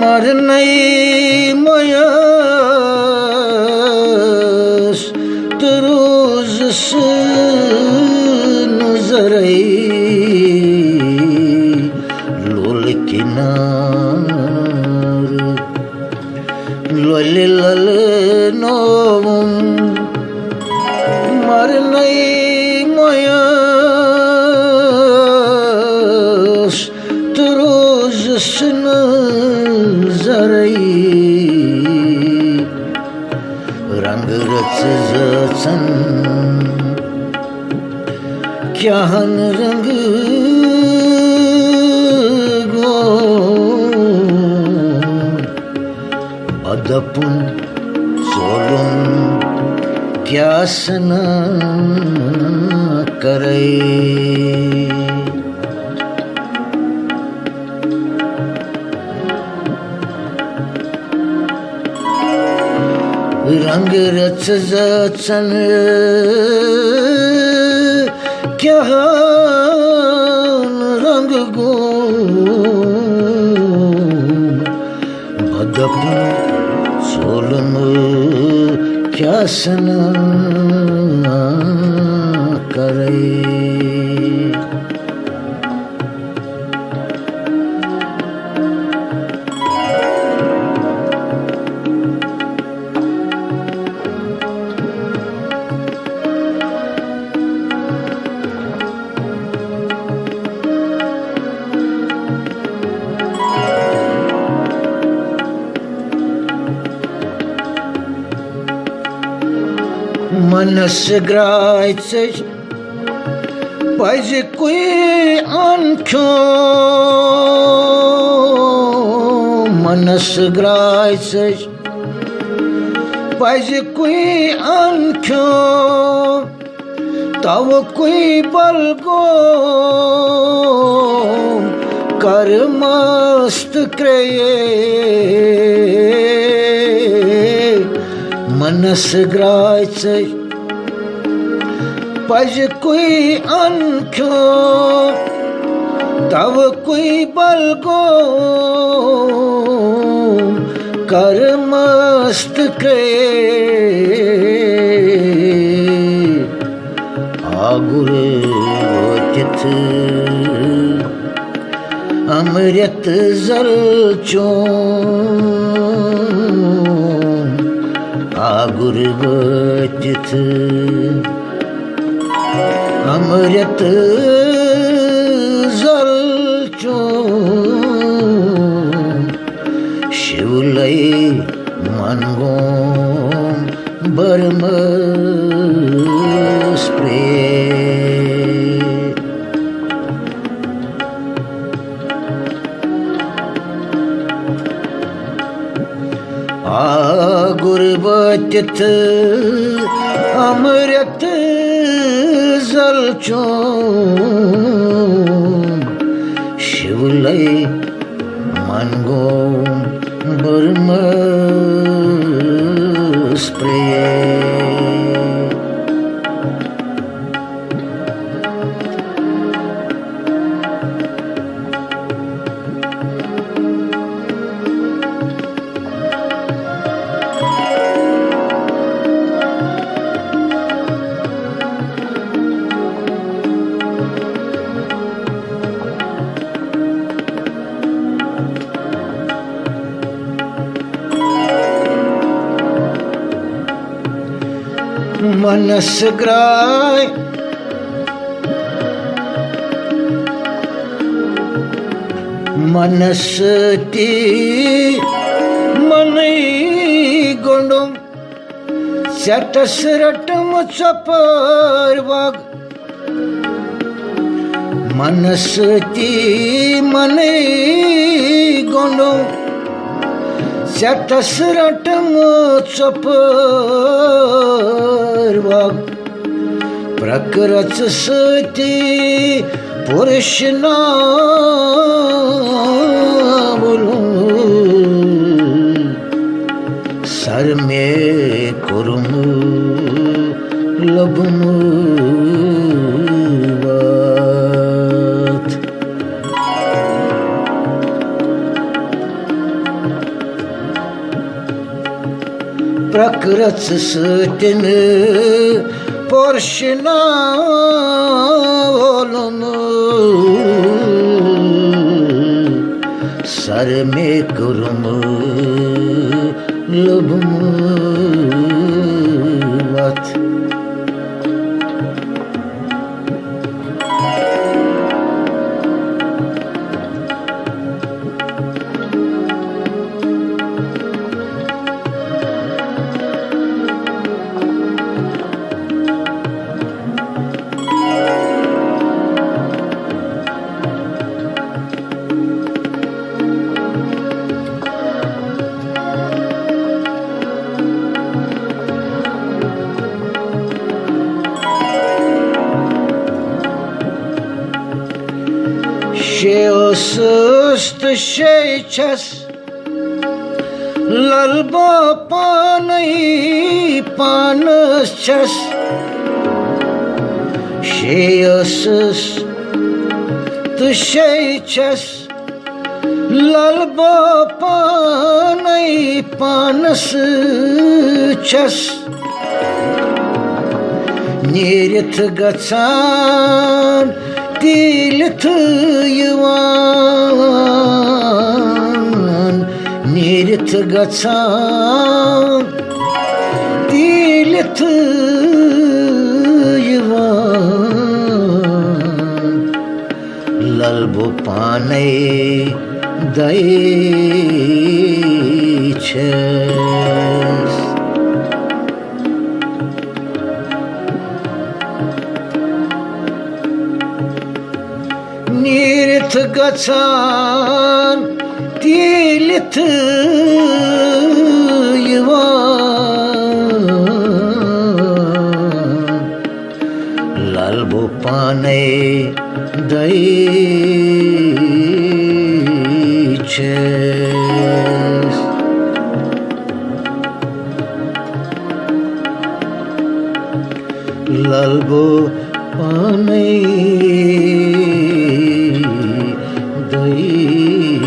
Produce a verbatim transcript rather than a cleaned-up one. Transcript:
مرنَے مۄیَس تہٕ روٗزٕس نہٕ زَرَے لولہٕ کِنارٕ۔ لولہِ للنووُم مرنَے مۄیَس تہٕ روٗزٕس نہٕ زَرَے۔ رنٛگہٕ رٕژٕ زٲژَن کیٛاہَن رنٛگہٕ گوٚو۔ بہٕ دَپُن ژولُم کیٛاہ سنا کَرَے۔ رنٛگہٕ رٕژٕ زٲژَن کیٛاہَن رنٛگہٕ گوٚو۔ بہٕ دَپُن ظُلمہٕ کیٛاہ سنا کَرَے۔ منس گراے ژےٚ پزِ کُے ان کھیو۔ منس گراے ژےٚ پزِ کُے ان کھیو۔ توکُے بلگوم کر مست کرے۔ منس گراے ژےٚ پزِ کُے ان کھیو۔ توکُے بلگوم کر مست کرے۔ آگُر وٲتِتھ امرت زل چون۔ آگُر وٲتِتھ امرت زل چون۔ شِولَے منگوم برمس پرے۔ آگُر وٲتِتھ امرت زل چون۔ شِولَے منگوم برمس پرے۔ منس گراے منس تی منَے گۄڈُم۔ ژیٹس رٹم ژۄپٲرۍ وگ۔ منس تی منَے گۄڈُم۔ ژیٹس رٹم ژۄپٲرۍ وگ۔ پرکرژ ستی پُرش ناولُن۔ سر مے کورم لبم واتھ۔ پرٛکرٕژ سۭتٮ۪ن پورشناولُم، سر مےٚ کوٚرُم لوٚبمُت۔ شے ٲسٕس تہٕ شے چھَس، لل بہٕ پانے پانس چھَس۔ شے ٲسٕس تہٕ شے چھَس، لل بہٕ پانے پانس چھَس۔ نیٖرِتھ گژھان، تیٖلِتھ یِوان، نیٖرِتھ گژھان، تیٖلِتھ یِوان۔ لل بہٕ پانے دَے چھَس۔ نیٖرِتھ گژھان، تیٖلِتھ یِوان۔ لل بہٕ پانے دَے چھَس۔ لل بہٕ پانے دَے